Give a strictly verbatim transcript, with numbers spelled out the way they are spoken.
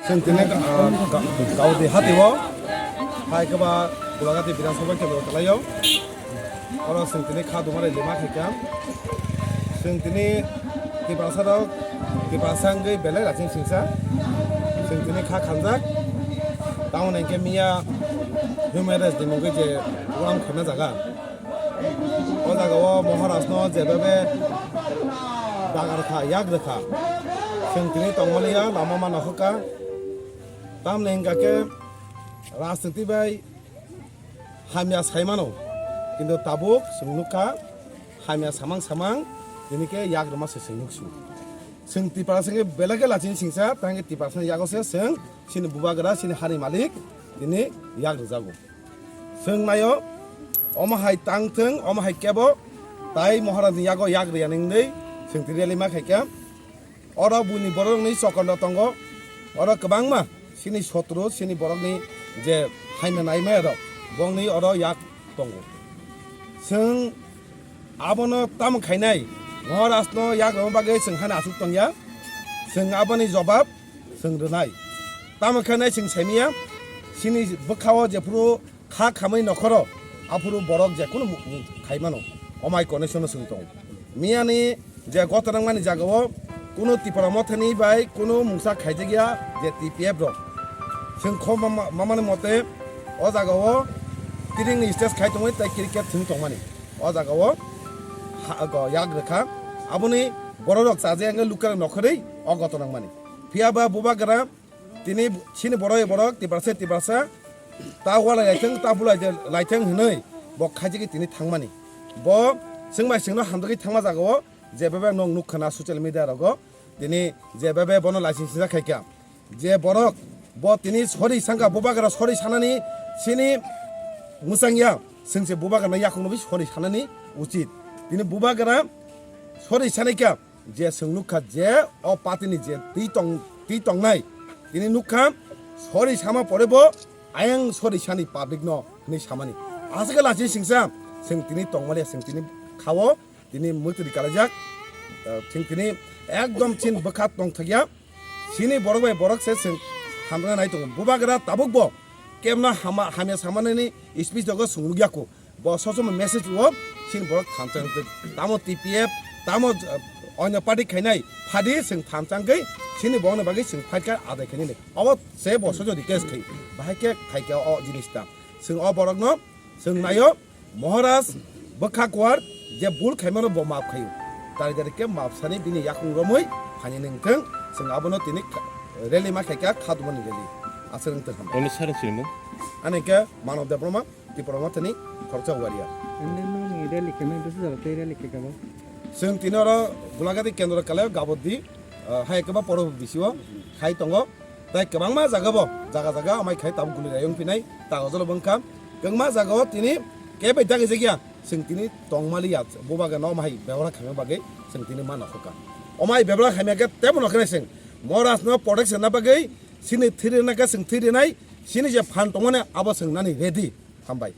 Chwng tini, ah, ga-, Gaudi hatio hai khe ba Gulagati Bidhan Sabha kendro kwlaio. Oro chwng tini kha dumare lima khaikha. Chwng tini Tiprasa rok, Tiprasa wngwi belai raching singsa. Chwng tini kha khamjak. Tamoni hwnkhe miya human rights ni mungwi je program khaina jaga. O jaga o Maharaj no jebebe dagar kha, yak rwkha. Chwng tini tongmani ya lama mano hwkha. Tamni hwnkha khe rajniti bai hamya sai mano. Kintu tabuk chwng nukha hamya samang samang tini khe yak rwma se chwng nuksu. Chwng Tiprasa wngkhe belai khe lachini singsa, tangkhe Tiprasa ni yago se chwng chini bubagra, chini hani malik tini yak rwjago. Chwng naio, omo hai tang thwng, omo hai kebo, tai Maharaj ni yago yak rwya ni wngwi chwng tini rally ma khaikha. Oro buini borok ni chokon rok tongo, oro kwbangma chini sotru, chini borok ni je haina naimaya rok, bongni oro yak tongo. Chwng abono tamo khainai, Maharaj no yak rwma bagwi chwng hani aswk tongya, chwng aboni jobab chwng rwnai. Tamo khainai chwng saimanya, chini bwkhao jephuru kha khamwi nokhoro, aphuru borok je kunu mu-, mu-, khai mano, omai connection no chwng tongo. Miyani je goto nangmani jagao kunu Tipra Mothani bai kunu mungsa khaijakya je T P F rok. Chwng kho mama-, mamani mote o jagao kiringni stage khai tongmani tei cricket thwng tongmani. O jagao ha-, go yak rwkha. Aboni bororok chajakya wngkha lukurok nokhorwi o goto nangmani. Phiya ba bubagra tini chini borok borok Tiprasa Tiprasa ta walai laithwng, ta bulai laithwng hwnwi bo khaijagwi tini thangmani. Bo chwngbai chwngno hamjagwi thangma jagao je bebak nwng nukha na social media rogo tini je bebak bono laising sijak khaikha. Je borok bo tini sori sangkha, bubagra sori sanani chini mwchangya, chwngse bubagrano yakungno bai sori sanani uchit. Tini bubagra sori sanaikha, je chwng nukha je o party ni je twi tong, twi tongnai, tini nukha sori sama pore bo ayang sori sani public no hwnwi samani. Aswk lachi singsa chwng tini tongmani, chwng tini khao tini mwtwi kalaijak, eh, chwng tini ekdom chin bwkha tongthokya. Chini borok bai borok se chwng hamjakna nai tongo. Bubagra tabuk bo kemno hama, hamya samanani speech rogo chwng nukya kho. Bo sosomo message o chini borok thansa tamo T P F, tamo, eh, onyo party khainai phadi chwng thansa wngwi chini borokni bagwi chwng fight kha adai khainani. Obo se bo sojo request khai. Bahai khe khai khe o jinis ta. Chwng o borokno chwng naio. Maharaj bwkha kuar je bul khaimano bo maaf khaio. Tari tari khe maaf sani bini yakung romwi phaini nengthwng, chwng abono tini kha-, rally ma khaikha khadumani rally. Aswk wngthwng hambai. Oni sari sinimung? Ani khe Manav Debbarma, Tipra Mothani khoroksa waria. Ende nokni rally khaimani bwsajalo tei rally khaikha bo? Chwng tini oro Gulagati kendro kalaio Gaboddi, ah, hai khe ba poro bisio khai tongo. Tai kwbangma jaga bo, jaga jaga amai khai tabuk guli rayung pinai, ta ojolo bwngkha. Kwbangma jaga o tini kebo dagi jagya, chwng tini tongmali ya, bubagra no amai bebra khaima bagwi chwng tini ma nokhorkha. Amai bebra khaima khe tebo nokhe chwng Maharaj no protection na bagwi chini thwi rwna khe chwng thwi rwnai, chini je phan tongmani abo chwng nani ready. Hambai.